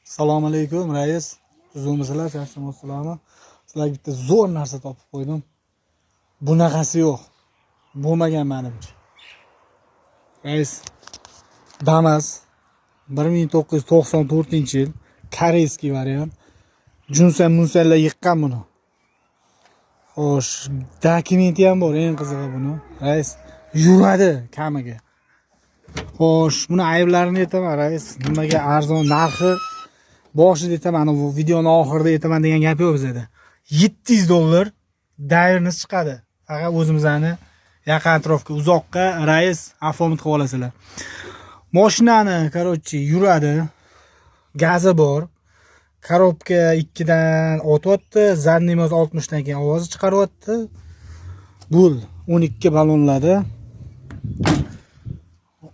Assalomu alaykum, rais. Tuzukmisizlar, charchamayapsizlarmi? Sizlarga bitta zo'r narsa topib qo'ydim. Bunaqasi yo'q. Bo'lmagan menimcha. Rais, Damas 1994-yil, корейский variant. Junsan munsanlar yiqqan buni. Xo'sh, dokumenti ham bor, eng qizig'i buni. Rais, yuradi kamiga. Xo'sh, buni ayblarini aytaman, rais. Nimaga arzon narxi boshida aytaman, bu videoni oxirida aytaman degan gap yo'q bizada. $700 доверенность chiqadi. Faqat o'zimizni yaqin atrofga, uzoqqa, rais, оформить qilib olasizlar. Mashinani, короче, yuradi. Gazi bor. Коробка 2 dan otyapti, задний мост 60 dan keyin ovozi chiqaryapti. Bo'ldi. 12 ballonlarda,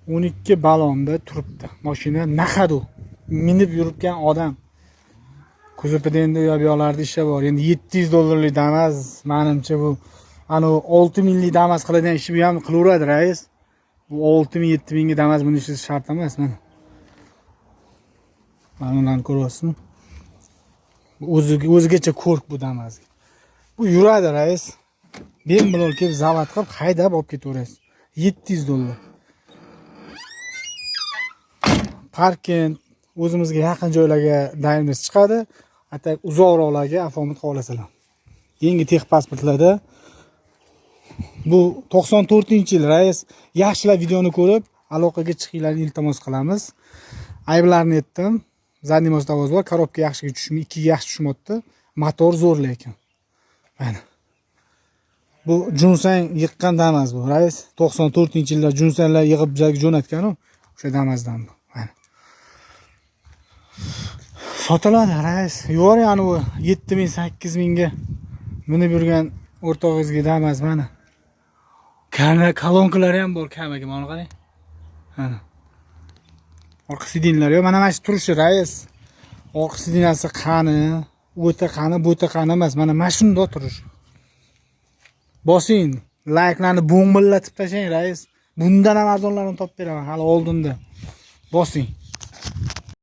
12 ballonda turibdi. Mashina на ходу. Minib yuribgan odam. Kuzovida endi u yoq bu yoqlarda ishi bor. Endi 700 dollarlik Damas, menimcha, bu anavi 6 minglik Damas qiladigan ishni bu ham qilaveradi, rais. Bu 6 ming, 7 mingga Damas buni ishi shart emas, mana. Mana ularni ko'ryapsizmi? O'ziga o'zigacha ko'rk bu Damasga. Bu yuradi, rais. Bemalol kelib zavod qilib haydab olib ketaverasiz. 700 dollar. Parkent, o'zimizga yaqin joylarga доверенность chiqadi. Hatto uzoqroqlarga оформить qilib olasizlar. Yangi texpasportlarda bu 94-yil, rais. Yaxshilab videoni ko'rib, aloqaga chiqinglarni iltimos qilamiz. Ayblarni aytdim. Задний мост ovoz bor, коробка yaxshiga tushmay, ikkiga yaxshi tushmayapti. Motor zo'r lekin. Mana. Bu Junsan yiqqan Damas bu, rais. 94-yilda Junsanlar yig'ib bizlarga jo'natgan-u, o'sha Damasdan bu. Mana. Sotiladi, rais. Yuboring anavi 7 ming, 8 mingga minib yurgan o'rtog'ingizga Damas, mana. Kana kolonkalari ham bor kamiga, mana qarang. Mana. Orqa сиденье lari yo'q. Mana shu turishi, rais. Orqa сиденье si qani, o'ta qani, bo'ta qani emas. Mana shundoq turishi. Bosing, layklarni bo'ng'illatib tashlang, rais. Bundan ham arzonlarini topib beraman hali oldinda. Bosing.